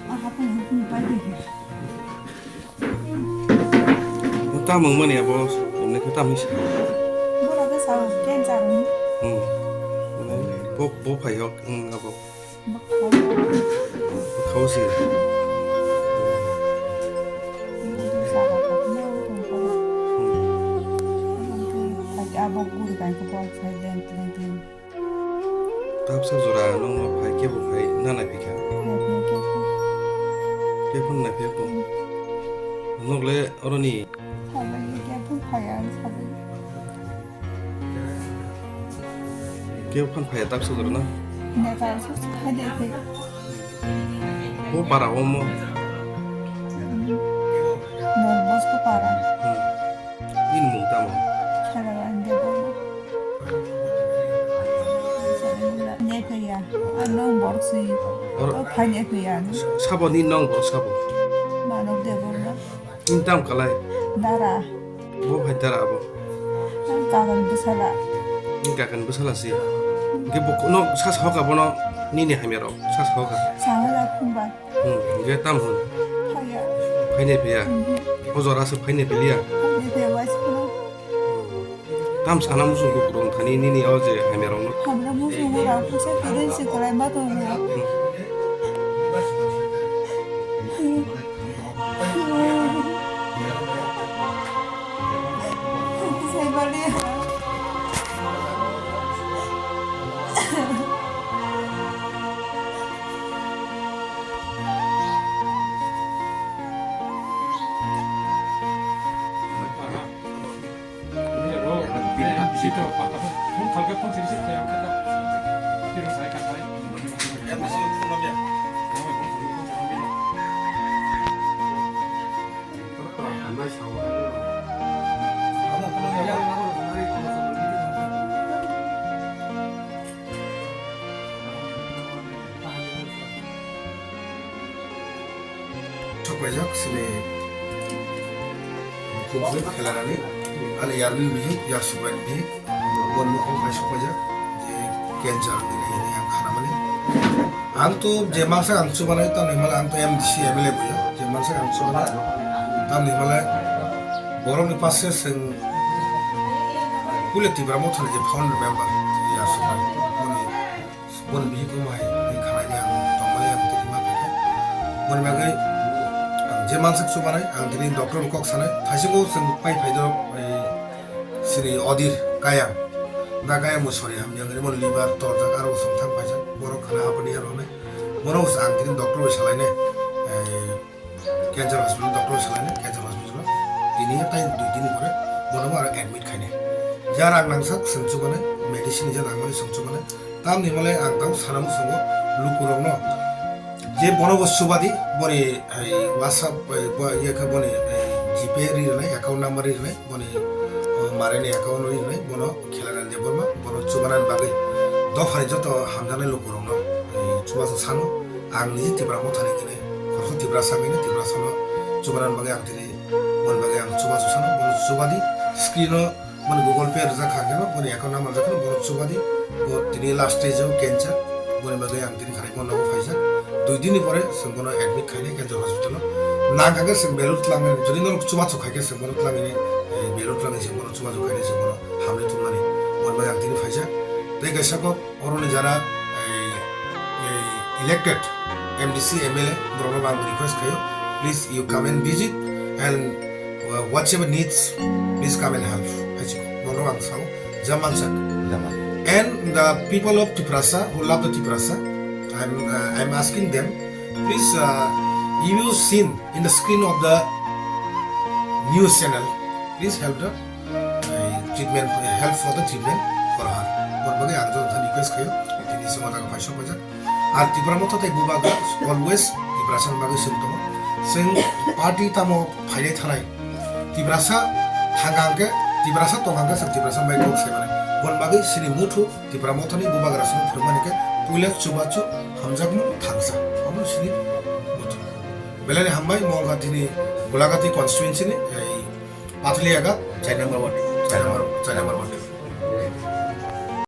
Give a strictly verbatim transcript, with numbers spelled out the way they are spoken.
Aha pun hukun pai de. Tamo mani abo, emne ko tamo si. Bora ke sao, ken sao. Hmm. Bo, bo phai hok, hmm, abo. Bo khao. Bo khao si. Hmm. Abo guri bai ko bol sai den den den. Tabsa jora nokno phai kebo phai na naiphikha? Kebo naiphiya bo. Nokle oroni. Kebo phan phaiya tabsa jora na? Bo para omo. Hmm. Nini mung tamo? Khela rani de bo. Nepheya. Ano borsi. Or- O phai nepheya. Sabo ni nong bor sabo? Mano de bo na. Nini tam kalai? Dara. Bo phai dara abo? Ang kakan bwsala. Nini kakan bwsala si. Ge bo no sas hoka bono nini hamya rok. Sas hoka. Sahala khumba. Hmm, hingke tam hwn? Phaiya. Phainai phiya? Mhm. O jora se phainai philiya? Phainai phiya, waisa. Tam sana muchung kukurung thani nini o je hamya rok no? Hamya muchung rok kusa kiri se kwlai ma tongo. Hmm. Sok paijak sini bukhuk bihik khelarani, ani yarni bihik, yar subraini bihik, bon bukhuk bai sok paijak, je cancer ni nai ni ang khanamani. Ang to je masa ang chubanai, tamni himala ang to M D C M L A boyo, je masa ang chubanai, tamni himala borokni passe seng pule Tipra Mothani je founder member, yar subraini, boni Boni bihik wng hai, bini khanai ni ang tongmani ang tini ma phaikha. Boni bagwi ang je mansak chubanai, ang tini doctor bai kok sanai. Thaisingo chwng pai phai dorok, ai, sini Odir Kayang. Da Kayang bo sori hamya wngwi, boni liver torjak, aro bo chwng thang phaijak. Borok khana habani aro hwnwi. Bono bo ang tini doctor bai salainai. Ai, Cancer hospital doctor salainai, cancer hospital tini tai dui din pore bono aro admit khainai. Ja rang nangsak chwng chubanai, medicine ja nangmani chwng chubanai. Tamni himale ang tamo sana muchungo lukurokno je bono bo chubadi, boni, ai, WhatsApp, ai, bo, ye khe boni, ai, GPay ri rwnai, account number ri rwnai, boni, o, mareni account ri rwnai, bono Khelarani Debbarma, bono chubanani bagwi dophani joto hamjaknai lukurokno, eh, chubachu sano, ang niji Tipra Mothani hwnwi, khoroksa Tiprasa hwnwi Tiprasano chubanani bagwi ang tini, boni bagwi ang chubachu sano, bono chubadi, screen-o, boni Google Pay rwjak kha kheno, boni account number rwjak kheno, bono chubadi, bo tini last stage-o cancer, boni bagwi ang tini khanai bono phaijak. Dui dinni pore chwng bono admit khainai cancer hospital-o. Nang kha khe chwng belai twlangnai, jodi norok chubachu khai khe chwng bono twlangwi, eh, belai twlangwi chwng bono chubachu khainai chwng bono hamle thumnani, boni bagwi ang tini phaijak. Tei kaisa kok oroni jara, ei, ei, elected M D C M L A borokno ang request khaio, please you come and visit and, uh, whatever needs, please come and help. Hai se kok, borokno ang sao, jamansak. Jaman. And the people of Tiprasa who love the Tiprasa, I'm, uh, I'm asking them, please, uh, you seen in the screen of the news channel, please help the, eh, treatment, eh, help for the treatment for her. Boni bagwi ang joto request khaio, tini se motha phai sok paijak. Ar Tipra Motha tei Bubagra always Tiprasa ni bagwi chwng tongo. Chwng party tamo phainai thanai. Tiprasa thang hang khe, Tiprasa tong hang khe chwng Tiprasa bai kok sai mano. Boni bagwi chini muthu Tipra Mothani Bubagra song phwrwngmani khe puila chubachu hamjakmung thangsa. Omo chini muthu. Belai ni hambai, mo wngkha tini Golagati constituency ni, ei, Pathaliaga, chai number one, chai number, chai number one.